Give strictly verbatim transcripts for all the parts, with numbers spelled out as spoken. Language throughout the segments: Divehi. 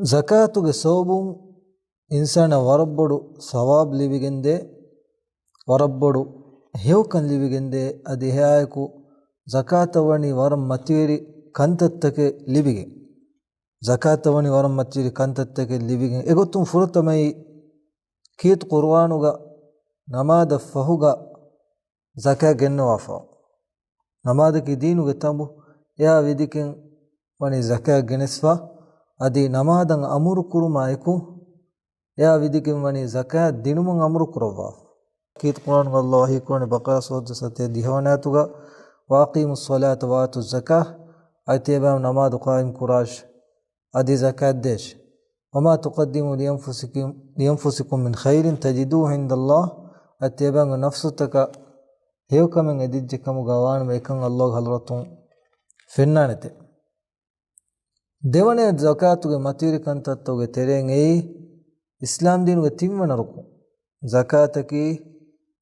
ޒަކާތުގެ ސަބަބުން އިންސާނަށް ވަރަށް ބޮޑު ސަވާބު ލިބިގެންދޭ، ވަރަށް ބޮޑު ހެޔޮކަން ލިބިގެންދޭ. އަދި އެހާއެކު ޒަކާތަށް ވަނީ ވަރަށް މަތިވެރި ކަންތައްތަކެއް ލިބިގެން. ޒަކާތަށް ވަނީ ވަރަށް މަތިވެރި ކަންތައްތަކެއް ލިބިގެން. އެގޮތުން ފުރަތަމައީ ކީރިތި ޤުރުއާނުގަ ނަމާދަށް ފަހުގަ ޒަކާތް ގެންނަވާފަ. ނަމާދަކީ ދީނުގެ ތަނބު. އެއާ ވިދިކެން ވަނީ ޒަކާތް ގެނެސްފަ. އަދި ނަމާދަށް އަމުރު ކުރުމާ އެކު، އެއާ ވިދިކެން ވަނީ ޒަކާތް ދިނުމަށް އަމުރު ކުރައްވާފަ. ކީރިތި ޤުރުއާނުގަ ﷲ ވަޙީކުރަނީ ބަޤަރާ ސޫރަތުގެ ސަތޭކަ ދިހަވަނަ އާޔަތުގަ، "وَأَقِيمُوا الصَّلَاةَ وَآتُوا الزَّكَاةَ." އަދި ތިޔަބައިމީހުން ނަމާދު ޤާއިމް ކުރާށި. އަދި ޒަކާތް ދޭށި. "وَمَا تُقَدِّمُوا لِأَنفُسِكُمْ، لِأَنفُسِكُمْ مِنْ خَيْرٍ تَجِدُوهُ عِنْدَ اللَّهِ." އަދި ތިޔަބައިމީހުންގެ ނަފްސުތަކަށް ހެޔޮކަމެއް އެދިއްޖެ ކަމުގަ ވާނަމަ އެކަން ﷲގެ ޙަޟްރަތުން ފެންނާނެތެ. ދެވަނަ ޒަކާތުގެ މަތިވެރި ކަންތައްތަކުގެ ތެރެއިން އެއީ އިސްލާމް ދީނުގެ ތިންވަނަ ރުކުން. ޒަކާތަކީ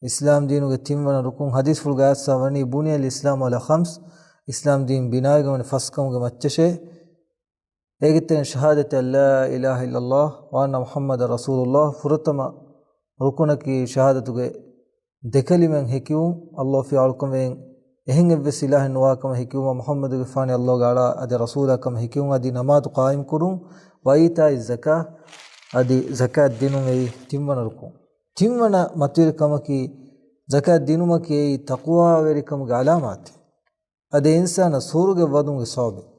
އިސްލާމް ދީނުގެ ތިންވަނަ ރުކުން. ޙަދީޘްފުޅުގައި އައިސްފަ ވަނީ، "بُنِيَ الْإِسْلَامُ عَلَى خَمْسٍ." އިސްލާމް ދީން ބިނާވެގެން ވަނީ ފަސް ކަމުގެ މައްޗަށޭ. އޭގެ ތެރެއިން ޝަހާދަތު އަން ލާ އިލާހަ އިއްލައްލާހު ވަ އަންނަ މުޙައްމަދަން ރަސޫލުއްލާހު. ފުރަތަމަ ރުކުނަކީ ޝަހާދަތުގެ ދެކަލިމައިން ހެކިވުން، ﷲ ފިޔާވަޅުކަމެއް އެހެން އެއްވެސް އިލާހެއް ނުވާ ކަމަށް ހެކިވުމާ، މުޙައްމަދުގެފާނު ﷲގެ އަޅާ އަދި ރަސޫލާ ކަމަށް ހެކިވުން، އަދި ނަމާދު ޤާއިމް ކުރުން، ވައިތާއި ޒަކާ، އަދި ޒަކާތް ދިނުން އެއީ ތިންވަނަ ރުކުން. ތިންވަނަ މަތިވެރި ކަމަކީ ޒަކާތް ދިނުމަކީ އެއީ ތަޤްވާވެރިކަމުގެ ޢަލާމާތެއް. އަދި އިންސާނާ ސުވަރުގެ ވަދުމުގެ ސަބަބެއް.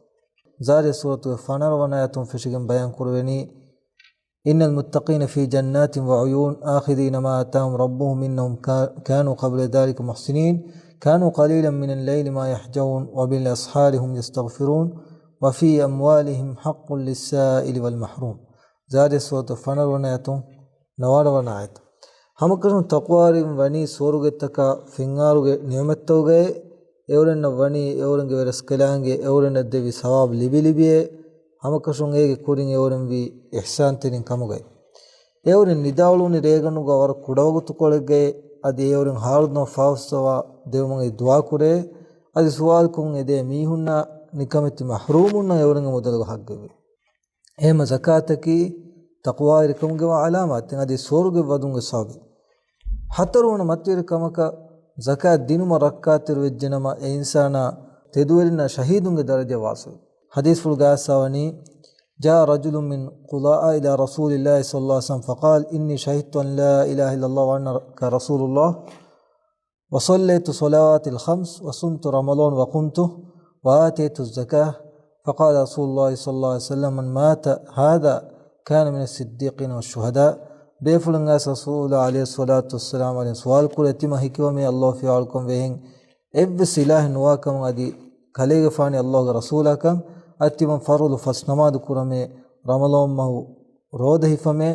ޒާރިޔާތް ސޫރަތުގެ ފަނަރަ ވަނަ އާޔަތުން ފެށިގެން ބަޔާން ކުރެވެނީ، "إِنَّ الْمُتَّقِينَ فِي جَنَّاتٍ وَعُيُونٍ، آخِذِينَ مَا آتَاهُمْ رَبُّهُمْ إِنَّهُمْ كَا-، كَانُوا قَبْلَ ذَٰلِكَ مُحْسِنِينَ، كَانُوا قَلِيلًا مِنَ اللَّيْلِ مَا يَهْجَعُونَ، وَبِالْأَسْحَارِ هُمْ يَسْتَغْفِرُونَ، وَفِي أَمْوَالِهِمْ حَقٌّ لِلسَّائِلِ وَالْمَحْرُومِ." ޒާރިޔާތް ސޫރަތުގެ ފަނަރަ ވަނަ އާޔަތުން ނަވާރަ ވަނަ އާޔަތު. ހަމަކަށަވަރުން ތަޤްވާވެރިން ވަނީ ސުވަރުގެތަކާ ފެންއާރުގެ ނިޢުމަތްތަކުގައި، އެއުރެންނަށް ވަނީ އެއުރެންގެ ވެރަސްކަލާނގެ އެއުރެންނަށް ދެއްވި ސަވާބު ލިބި ލިބިއޭ، ހަމަކަށަވަރުން އޭގެ ކުރިން އެއުރެން ވީ އިޙްސާންތެރިން ކަމުގައި. އެއުރެން ނިދާއުޅުނީ ރޭގަނޑުގަ ވަރަށް ކުޑަވަގުތުކޮޅެއްގައި، އަދި އެއުރެން ހާޅުދިމާ ފާފަ ދެވުމުގައި ދުޢާ ކުރޭ، އަދި ސުވާލުކޮށް އެދޭ މީހުންނާ ނިކަމެތި މަޙްރޫމުންނަށް އެއުރެންގެ މުދަލުގަ ޙައްޤެއްވޭ. އެހެންމަ ޒަކާތަކީ ތަޤްވާވެރިކަމުގެ ޢަލާމާތެއް، އަދި ސުވަރުގެ ވަދުމުގެ ސަބަބެއް. ހަތަރުވަނަ މަތިވެރި ކަމަކަށް ޒަކާތް ދިނުމަށް ރައްކާތެރި ވެއްޖެނަމަ، އެ އިންސާނާ ތެދުވެރިންނާ ޝަހީދުންގެ ދަރަޖަ ވާސިލް. ޙަދީޘްފުޅުގައި އައިސްފަ ވަނީ، "جاء رجل من قضاء إلى رسول الله صلى الله عليه وسلم فقال: إني شهدت أن لا إله إلا الله وأنك رسول الله، وصليت الصلوات الخمس وصمت رمضان وقمته وآتيت الزكاة، فقال رسول الله صلى الله عليه وسلم: من مات هذا كان من الصديقين والشهداء." ބޭފުޅުން އައިސް ރަސޫލާ ޢަލައިހިއްޞަލާތު ވައްސަލާމް ވަނީ ސުވާލު ކުރޭ، ތިމަން ހެކިވަމޭ ﷲ ފިޔާވަޅުކަން ވެހެން އެއްވެސް އިލާހެއް ނުވާކަމަށް އަދި ކަލޭގެފާނީ ﷲގެ ރަސޫލާކަން، އަދި ތިމަން ފަރުޟު ފަސް ނަމާދު ކުރަމޭ، ރަމަޟާން މަހު ރޯދަ ހިފަމޭ،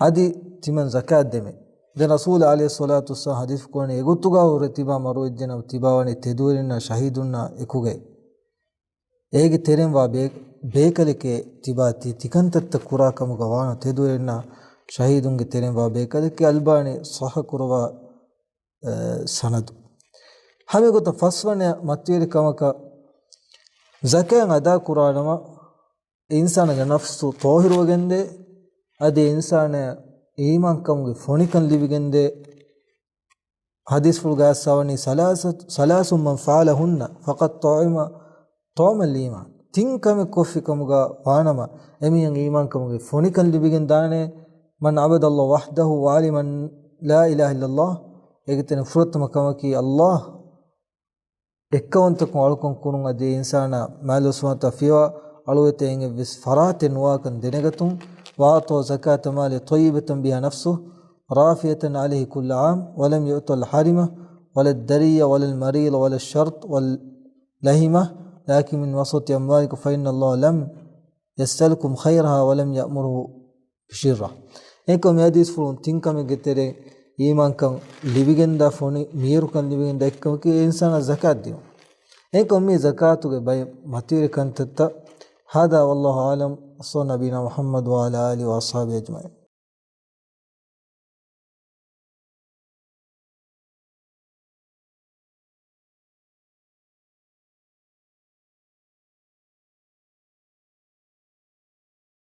އަދި ތިމަން ޒަކާތް ދެމޭ. ދެން ރަސޫލާ ޢަލައިހިއްޞަލާތު ވައްސަލާމް ޙަދީޘް ކުރަނީ އެގޮތުގަ ހުރެ ތިބާ މަރުވެއްޖެނަމަ ތިބާ ވަނީ ތެދުވެރިންނާ ޝަހީދުންނާ އެކުގައި. އޭގެ ތެރެއިން ވާ ބޭ-، ބޭކަލެކޭ ތިބާ ތި-، ތިކަންތައްތައް ކުރާ ކަމުގަ ވާނަ ތެދުވެރިންނާ ޝަހީދުންގެ ތެރެއިން ވާ ބޭކަލެކޭ. އަލްބާނީ ޞައްޙަ ކުރައްވާ، އަ، ސަނަދު. ހަމައެގޮތަށް ފަސްވަނަ މަތިވެރި ކަމަކަށް ޒަކާތް އަދާ ކުރާނަމަ، އިންސާނާގެ ނަފްސު ޠާހިރުވެގެންދޭ، އަދި އިންސާނާ އީމާންކަމުގެ ފޮނިކަން ލިބިގެންދޭ. ޙަދީޘްފުޅުގައި އައިސްފަ ވަނީ، ثلاث، ثلاث من فعلهن فقد طعم، طعم الإيمان. ތިން ކަމެއް ކޮށްފި ކަމުގަ ވާނަމަ، އެމީހަށް އީމާންކަމުގެ ފޮނިކަން ލިބިގެން ދާނެ. من عبد الله وحده وعلم أن لا إله إلا الله، އޭގެ ތެރެއިން ފުރަތަމަ ކަމަކީ ﷲ އެއްކައުވަންތަކުން އަޅުކަން ކުރުން، އަދި އިންސާނާ މާލެ ސުވާތާ ފިޔަވާ އަޅުވެތި އެއްވެސް ފަރާތެއް ނުވާކަން ދެނެގަތުން. وأعطى زكاة ماله طيبة بها نفسه رافعة عليه كل عام ولم يعط الحارم ولا الدري ولا المريض ولا الشرط واللهيم لكن من وسط أموالكم فإن الله لم يسألكم خيرها ولم يأمره ޝިއްރާ. އެކަމް މި ޙަދީޘްފުޅުން ތިން ކަމެއްގެ ތެރެއިން އީމާންކަން ލިބިގެންދާ ފޮނި މީރުކަން ލިބިގެންދާ އެއްކަމަކީ އިންސާނާ ޒަކާތް ދިނުން. އެކަމް މި ޒަކާތުގެ ބައެއް މަތިވެރި ކަންތައްތައް. هذا والله أعلم، وصلى نبينا محمد وعلى آله وأصحابه أجمعين.